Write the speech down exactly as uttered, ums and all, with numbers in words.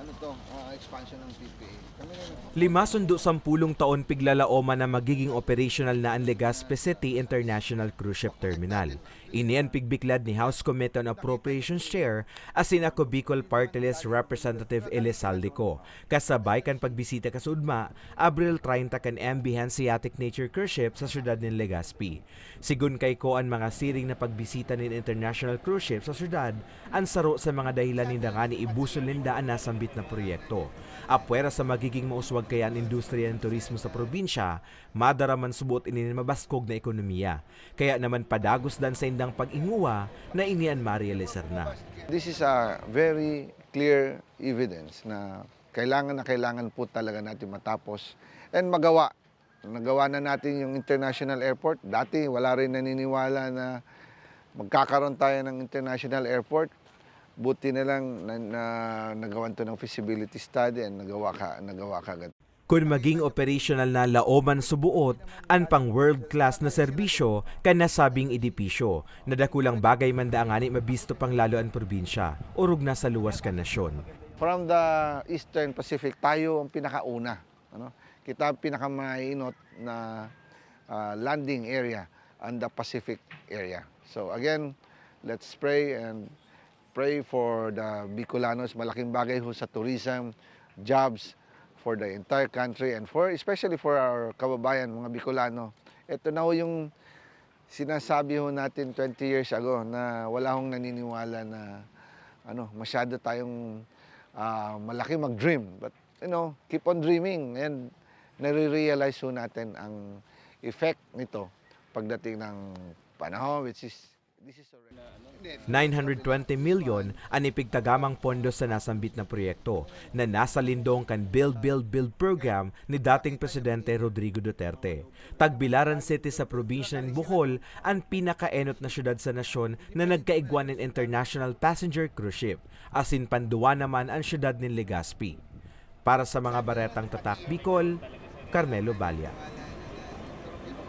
Ano to, ah, expansion ng P P A. Kami na yung Lima sundo sampulong taon piglalaoman na magiging operational na an Legazpi City International Cruise Ship Terminal. Ini an pigbiklad ni House Committee on Appropriations Chair asin ako Bicol Party List Representative Elizalde Co, kasabay kan pagbisita kasuodma, Abril treinta, kan M V Hanseatic Nature Cruise Ship sa siyudad nin Legazpi. Sigon kay Co, an mga siring na pagbisita nin international cruise ship sa siyudad an saro sa mga dahilan ninda ngani ibusol ninda an nasambit na proyekto. Apwera sa magiging mauswag kaya an industriya nin turismo sa probinsya, madara man suboot ini nin mabaskog na ekonomiya. Kaya naman padagos dan saindang pag-inguwa na ini an marealisar na. This is a very clear evidence na kailangan na kailangan po talaga natin matapos and magawa. Nagawa na natin yung international airport. Dati wala rin naniniwala na magkakaroon tayo ng international airport. Buti na lang na, na nagawan to ng feasibility study and nagawa ka nagawa ka agad. Kun maging operational na laoman suboot an pang world class na serbisyo kan nasabing edipisyo, na dakulang bagay man daa ngani mabisto pang lalo an probinsya, orog na sa luwas kan nasyon. From the Eastern Pacific, tayo ang pinakauna. Ano? Kita ang pinakamainot na ah, landing area on the Pacific area. So again, let's pray and pray for the Bicolanos. Malaking bagay ho sa tourism, jobs for the entire country and for especially for our kababayan, mga Bicolano. Ito na ho yung sinasabi ho natin twenty years ago na wala hong naniniwala na ano, masyado tayong ah, malaki mag-dream. But you know, keep on dreaming and nare-realize ho natin ang effect nito pagdating ng panahon, which is this is already nine hundred twenty milyon an ipigtagamang pondo sa nasambit na proyekto na nasa lindong kan Build Build Build program ni dating Presidente Rodrigo Duterte. Tagbilaran City sa probinsya nin Bohol an pinakaenot na syudad sa nasyon na nagkaigwa nin international passenger cruise ship, asin panduwa naman an syudad nin Legazpi. Para sa mga baretang Tatak Bicol, Carmelo Balla.